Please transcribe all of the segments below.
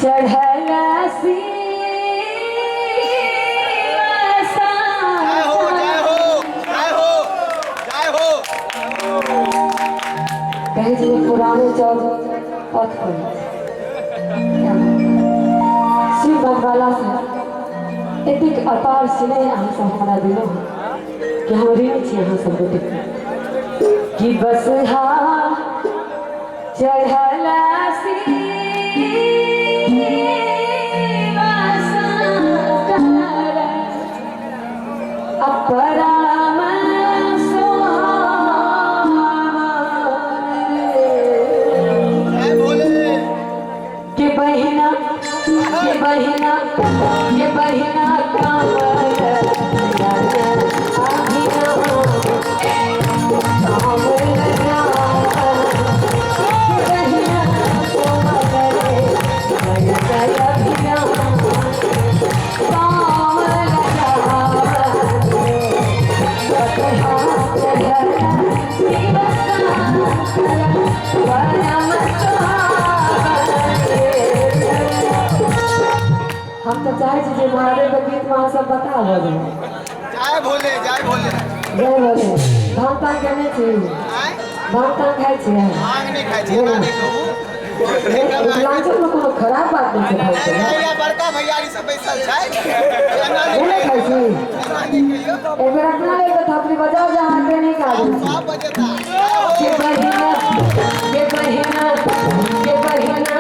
चढ़ल जय हो जय हो जय हो जय हो। कहै छै जे पुरानो चौक पथ पर शिव भगवाला से एतेक अपार स्नेह अहाँ सब हमरा देलहुँ कि हम ऋणी छी अहाँ सब गोटे कि बस हा चढ़ल अपराम जय भोले। के बहिना के बहिना के बहिना हम तऽ चाहै छी जे महादेवके गीतमे अहाँ सब बता भऽ जाउ। जय भोले जय भोले। जय भोले। भांग तांग केने छी? आँय? भांग तांग खाइ छियै? भांग नहि खाइ छी, एना नहि कहू। मिथिलाञ्चलमे कोनो खराब बात नहि छै भांग नहि खेनाइ। नहि, बड़का भैयारी सब बैसल छै, एना नहि नहि ने खाइ छी? एना नहि कहियौ। एक बेर अपना लेल तऽ थपड़ी बजाउ जे अहाँके नीक आबै छै। सब बजेता। जय हो। के बहिना के बहिना के बहिना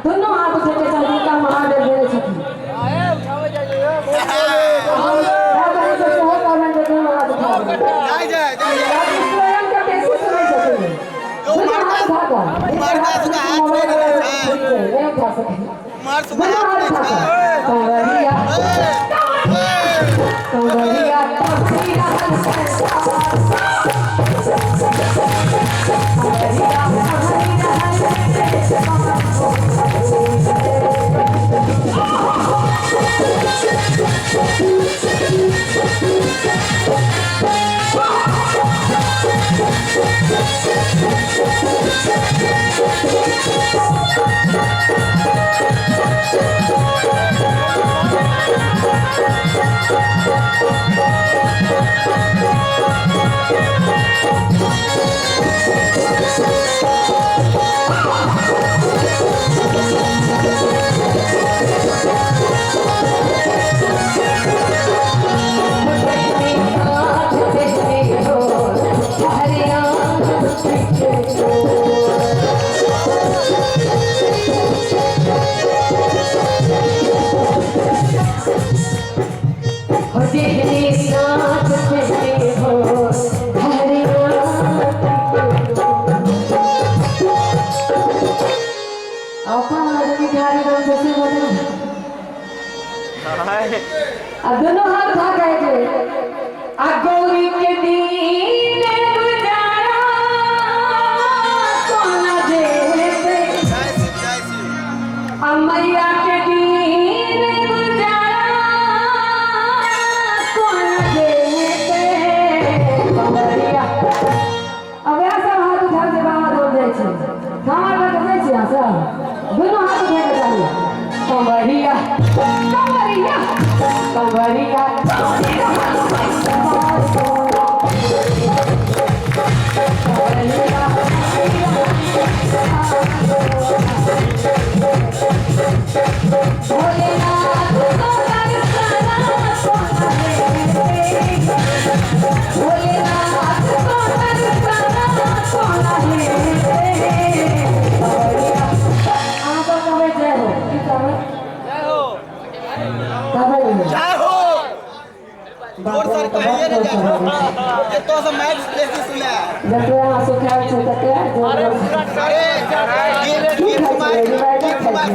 दुनू हाथ उठेके चाही जिनका महादेव देने छथिन। भाय बहिन सब सेहो कहलनि जे दुनू हाथ उठा दियौ। जय जय जय जय। स्वयं के बेसी सुनै छथिन। दुनू हाथ उठा कऽ। मर्दा सबके हाथ नहि रहै छै। नहि उठा सकै। मर्द सबके दुनू हाथ हाथ नहि उठा छै। कऽ। कंवरिया कंवरिया जेहने साँझ तेहने भोर हरिनाथ के। अपन आदमी हरे नाम से से बोले। अब दोनों हाथ उठा के आ गौरी के दीन गुजारा सोना देते। जय शिव, जय शिव। आ मैया के दीन गुजारा सोना देते कंवरिया। अब वएह सब हाथ उठा के बाबा धाम जाइ छै, कांवर लऽ के जाइ छी अहाँ सब, दुनू हाथ उठा के चाही। कंवरिया कंवरिया कंवरिया भोलेनाथ को दर्शन सोना देते, भोलेनाथ को दर्शन सोना देते कंवरिया। अहाँ सब कहबै जय हो, की कहबै? जय हो। कहबै नहि? जय हो। जोर सर कहिए ने जय हो। ये तो सब मैच बेसी सुना है। जतबे अहाँ सुखायल छै तते जोर जोर। अरे गिफ्ट माइक, गिफ्ट माइक।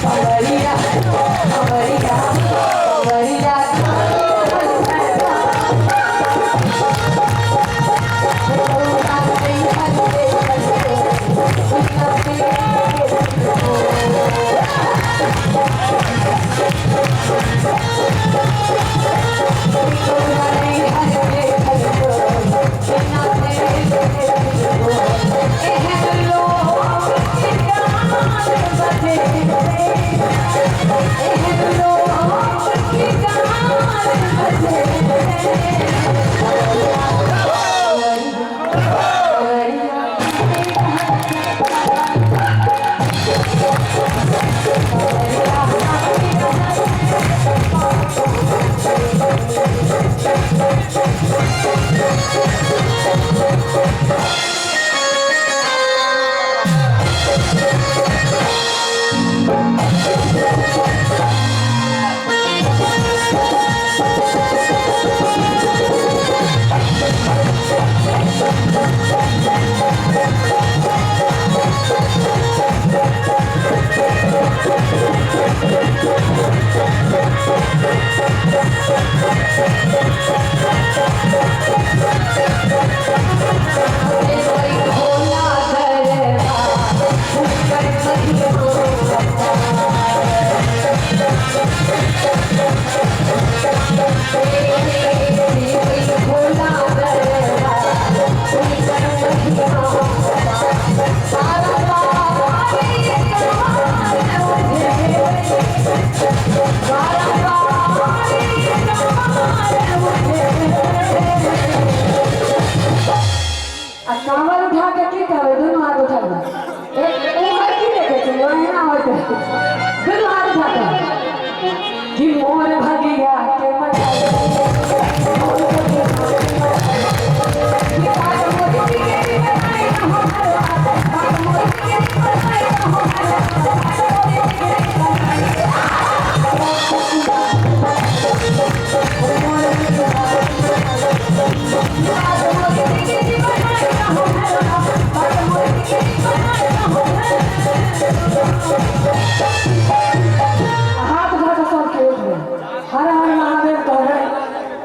कंवरिया कंवरिया कंवरिया आ कांवर उठा के की कहबै? दुनू हाथ उठा के एक उम्र की देखै छै, ओहिना होइत रहै। दुनू हाथ उठा के कि मोर भगिया के मनाई, मोर भगिया के मनाई, कि बात मोर बिगड़ी बनाई न हो हर बात मोर बिगड़ी बनाई न हो हर बात मोर बिगड़ी बनाई। हाथ उठा के सबके उठबै, हर हर महादेव कहबै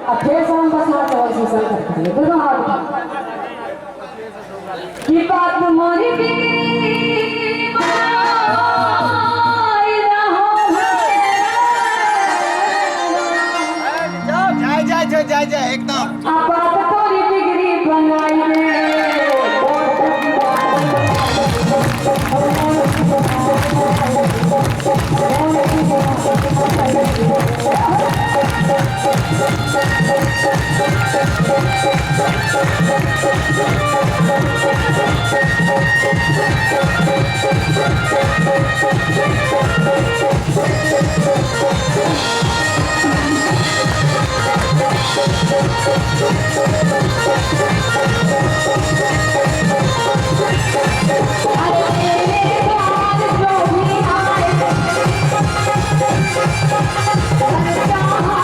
आ फेर से हम बस हाथ चढ़ै छै शंकर कहबै, दुनू हाथ उठा की बात मोरी बिगड़ी बनाई रहो। जय जय जय जय जय एकदम। आ बात तोरी बिगड़ी बनाई रे। अरे तेरे द्वार जो भी आए, हर चाहा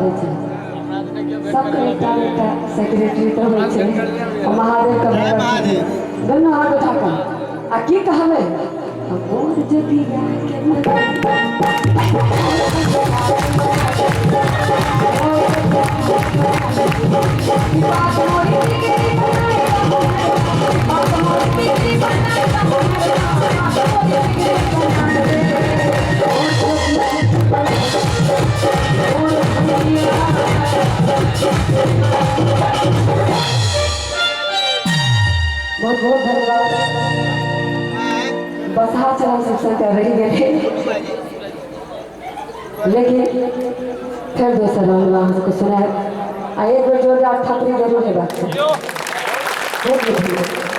करै छै। सबके एकटा ने एकटा सेक्रेटरी तऽ होइ छै आ महादेवके जय भगत। महादेव। दुनू हाथ उठा कऽ आ की कहबै? मोर जोगिया के बात मोरी बिगड़ी बनाए, बात मोरी बिगड़ी बनाए, बात मोरी बिगड़ी बनाए। बहुत बहुत धन्यवाद। बसहा चरण सबसे कर रही गेलै, लेकिन फेर दोसर राउंड में अहाँ सबके सुनायब आ एक बेर जोरदार थपड़ी जरूर हेबाक चाही। बहुत बहुत धन्यवाद।